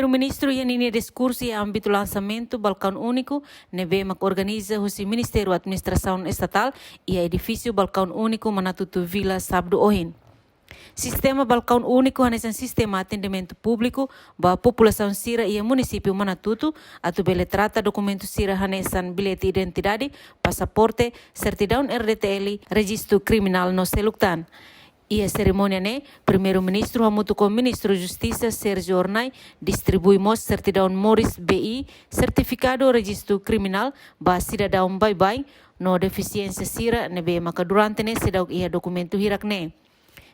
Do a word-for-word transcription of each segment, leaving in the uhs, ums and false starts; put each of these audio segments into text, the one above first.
Primeiru-Ministru iha ninia diskursu iha ámbitu lansamentu balkaun úniku ne'ebé mak organiza husi Ministériu Administrasaun Estatál iha edifísiu balkaun úniku Manatutu Vila, sábadu ohin. Sistema balkaun úniku hanesan sistema atendimentu públiku ba populasaun sira iha munisípiu Manatutu, atu bele trata dokumentu sira hanesan bilhete identidade, pasaporte, sertidaun R D T L, rejistu kriminál no seluk tan. Iha serimónia ne'e, Primeiru-Ministru hamutuk ho Ministru Justisa Sérgio Hornai distribui mós sertidaun moris B I, sertifikadu rejistu kriminál ba sidadaun baibain no defisiénsia sira ne'ebé maka durante ne'e seidauk iha dokumentu hirak-ne'e.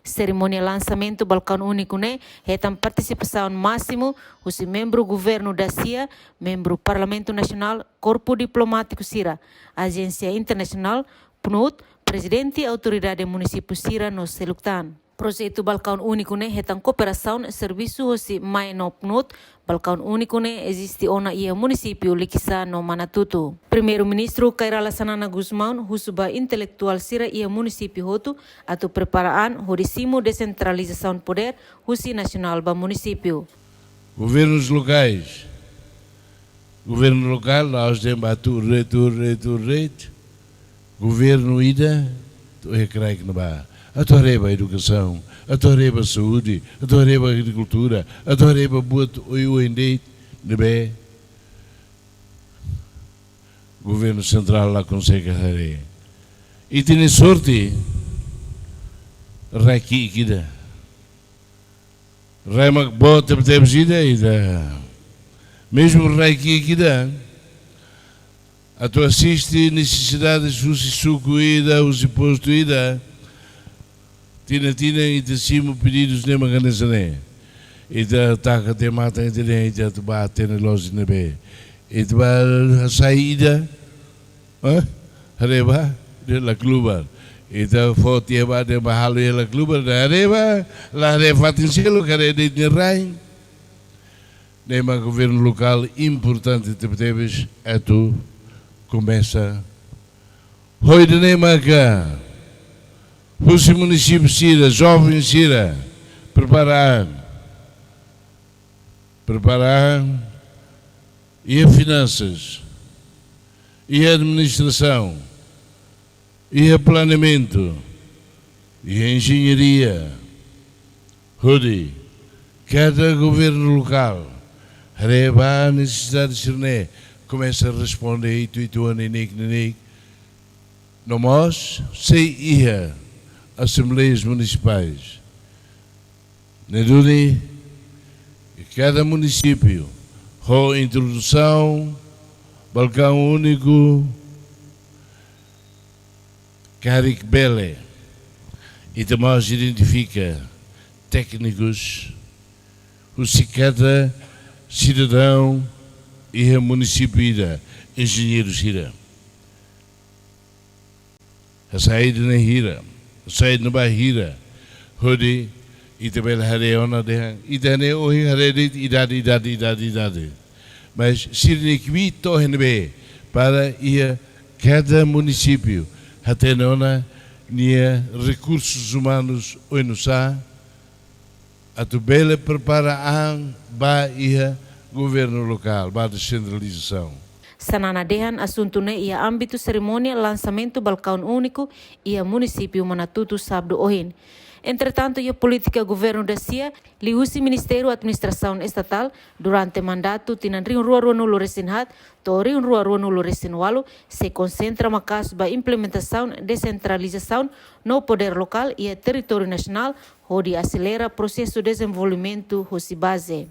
Serimónia lansamentu balkaun úniku ne'e hetan partisipasaun másimu husi membru governu dasia, membru Parlamentu Nasionál, korpu diplomátiku sira, ajénsia internasionál, PNUD, prezidente autoridade munisípiu sira no seluk tan. Projetu balkaun úniku ne'e hetan kooperasaun servisu husi MAE no PNUD. Balkaun úniku ne'e eziste ona iha munisípiu Likisá no Manatutu. Primeiru-Ministru Kay Rala Xanana Gusmão husu ba intelektuál sira iha munisípiu hotu atu prepara an hodi simu desentralizasaun podér husi nasionál ba munisípiu. Governus lokais. Governu lokál, la'ós dehan ba tuur de'it, tuur de'it, tuur de'it. Governu ida, atu haree kraik ne'ebá. Atu haree ba edukasaun, atu haree ba saúde, atu haree ba agrikultura, atu haree ba buat oioin de'it ne'ebé governu sentrál la konsege haree. Ita-nia sorte, rai ki'ik ida. Rai mak boot tebetebes ida, ita. Mezmu rai ki'ik ida, atu asiste nesesidades husi suku ida, husi postu ida, tinan-tinan ita simu pedidus ne'e mak hanesan ne'e. Ita taka tiha matan, ita dehan ita atu bá hatene loos ne'ebé. Ita bá hasai ida, hã? Haree bá, dehan la klubar. Ita fó tiha bá, dehan bá halo iha la klubar, dehan haree bá, la haree fatin seluk, haree de'it nia rai. Ne'e mak governu lokál importante tebetebes atu komesa. Hodi nune'e maka husi munisípiu sira, joven sira, prepara an. Prepara an iha finansas, iha administrasaun, iha planeamentu, iha enjeñaria, hodi kada governu lokál haree ba nesesidade sira-ne'e, komesa responde uitoan, neineik, neineik. No mós sei iha asembleias munisipais. Ne'e duni, kada munisípiu ho introdusaun balkaun úniku, karik bele, ita mós identifika téknikus husi kada sidadaun iha munisípiu ida, enjeñeiru sira. Hasai ida-ne'e hira, hasai ida-ne'ebá hira, hodi ita bele haree ona dehan, ita-nia ohin haree de'it idade, idade, idade, idade. Mas sira-nia kbiit to'o iha ne'ebé, para iha kada munisípiu hatene ona nia rekursus umanus oinsá, atu bele prepara an ba iha governu lokál, ba desentralizasaun. Xanana dehan asuntu ne'e iha ámbitu serimónia lansamentu balkaun úniku iha munisípiu Manatutu, sábadu ohin. Entretantu, iha polítika governu dasia, liuhusi Ministériu Administrasaun Estatál, durante mandatu tinan rihun rua ruanulu-resin-haat to'o rihun rua ruanulu-resin-ualu, sei konsentra maka'as ba implementasaun desentralizasaun no podér lokál iha territóriu nasionál, hodi aselera prosesu dezenvolvimentu husi baze.